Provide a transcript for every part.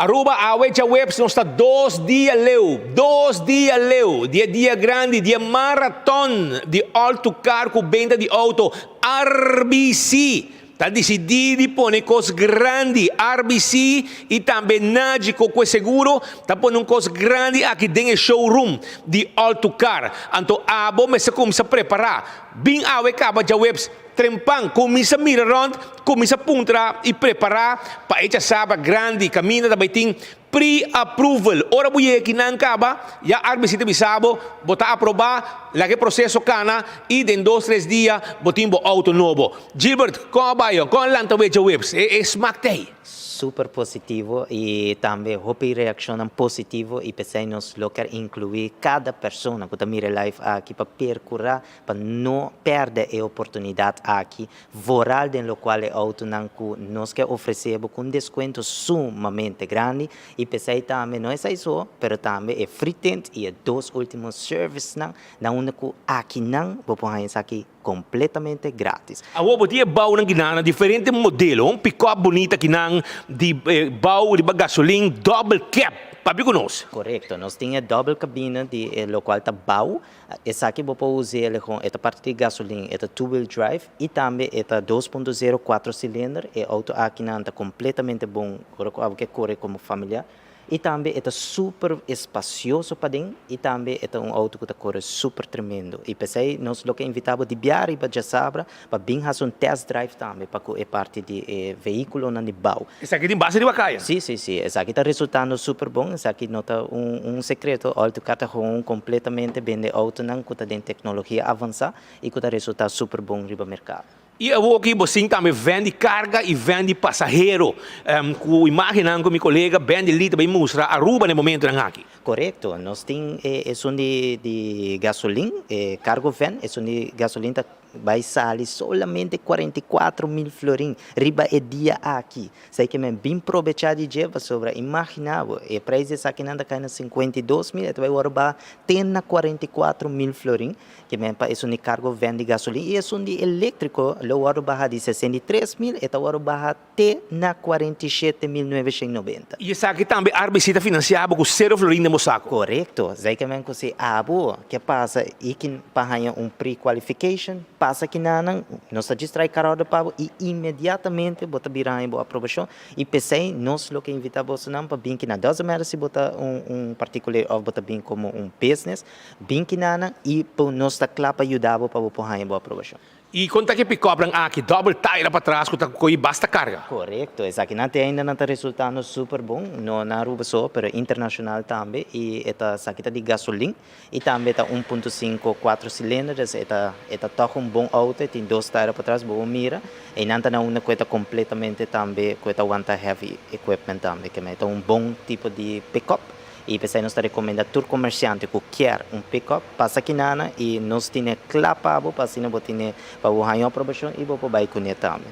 Aruba, awe djaweps nos ta dos dia leu, dos dia leu di e dia grandi, di e maraton di All to Car cu benta di auto. RBC ta dicidi di pone cos grandi, RBC y tambe Nagico cu e seguro ta pone un cos grandi aki den e showroom di All to Car. Anto abo mester cuminsa prepara. Bin awe caba djaweps Trempan, kuminsá mira rònt, kuminsá puntra i prepará pa e djasabra grandi. Kaminda ta bai tin pre-approval. Ora bo yega kinan kaba, ya RBC ta bisa bo, bo ta aprobá, laga e proseso kana i den dos tres dia bo tin bo outo nobo. Gilbert, kon a bai yo? Kon a lanta wei djaweps? E smak t'ei? Super positivo y tambe hopi reaccionnan positivo y p'esey nos lo kier inclui cada persona cu ta mira e live aki pa percura pa no pèrdè e oportunidat aki, vooral den lokual e outonan ku nos ke ofresé bo ku un deskuento sumamente grandi i p'esei tambe no esei so, pero tambe e free tint i e dos último servicenan na unda ku akinan bo por haña esaki kompletamente grátis. Awor bo tin e bounan kinan na diferente modelo, un pikòp bunita kinan di bou riba gasolin dòbel kèp, papia ku nos. Korekto, nos tin e dòbel kabina di e lokual ta bou. Esaki bo por usa el con e ta parti di gasolin, e ta two wheel drive y tambe e ta 2.0 cuatro cilinder. E auto akinan ta completamente bon ora cu abo ke core como familiar y tambe e ta super espacioso paden y tambe e ta un auto cu ta core super tremendo y pesey nos lo ke invita bo di bia riba djasabra pa bin haci un test drive tambe pa cu e parti di e vehiculonan di bou. Esaki tin base riba kaya. Sí, sí, sí. Esaki ta resultando super bon. Esaki no ta un un secreto. Alto Car ta gewoon completamente bende autonan cu ta den tecnologia avansa y cu ta resulta super bon riba mercado. Y awoki bo sin tambe van di carga y van di pasahero. Cu imagennan cu mi colega Bendy Lee ta bay mustra Aruba na e momentonan aki. Corecto. Nos tin e esun di di gasolin, e cargo van. Esun di gasolin ta Bai sali solamente 44 mil florin riba e dia aki. Esei ke men bin probechá di dje pasobra imaginá bo, e preis di esakinan ta kai na 52 mil, e ta bai wòrdu baha te na 44 mil florin, ke men pa esun di kargo vèn di gasolin i esun di eléktriko lo wòrdu baha di 63 mil, e ta wòrdu baha te na 47.990. I esaki tambe RBC ta finansiá bo ku sero florin den bo sako. Korekto. Esei ke men ku si abo ke pasa i ki pa haña un pre-qualification, pasa kinanan, nos ta djis trae karòda pa bo i inmediatamente bo ta bira haña bo aprobashon. I p'esei nos lo ke invitá bosonan pa bin kina. Doesn't matter si bo ta un partikuler òf bo ta bin komo un business, bin kinanan i nos ta kla pa yuda bo pa bo por haña bo aprobashon. I kon ta ki pick-upnan aki, double tire patras ku ta koyi basta karga? Korekto, esakinan te ainda nan ta resultando super bon, no na Aruba so, pero internashonal tambe, i e ta esaki ta di gasolin i tambe ta 1.5 cuatro cilinder, dus e ta e ta tòg un bon outo, e tin dos tire patras, bo por mira, einan ta na unda ku e ta kompletamente tambe ku e ta wanta heavy equipment tambe, keme e ta un bon tipo di pick-up. I p'esei nos ta rekomendá tur komersiante ku kier un pick-up pasa kinana i nos tine kla pa bo pa asina bo tine pa bo haña aprobashon i bo por bai kuné tambe.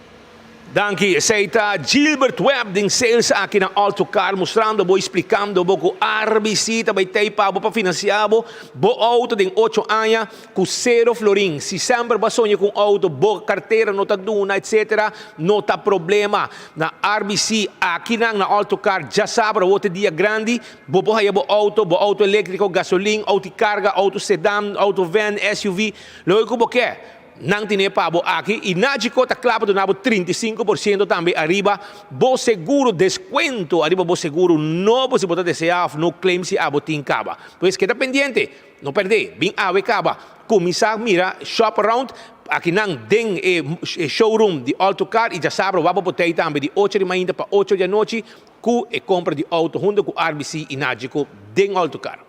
Danki, esei ta Gilbert Webb den sales aki na Alto Car mustrando bo y splicando bo cu RBC ta bay tey pa bo pa financia bo bo auto den ocho aña cu cero florin. Si semper bo a soña cu un auto, bo cartera no ta duna etc. No ta problema. Na RBC akinan na Alto Car djasabra awor ta dia grandi, bo por haya bo auto, bo auto electrico, gasolin, auto di carga, auto sedan, auto van, SUV, loke cu bo ke. Nan tine pa bo aki y Nagico ta cla pa duna bo 35% tambe ariba bo seguro, descuento ariba bo seguro nobo si bo ta desea of no claim si abo tin caba. Pues keda pendiente, no perde, bin awe caba, cuminsa mira shop around akinan den e showroom di Alto Car y djasabra wak bo por tey tambe di ocho di mainta pa ocho di anochi cu e compra di auto hunto cu RBC y Nagico den Alto Car.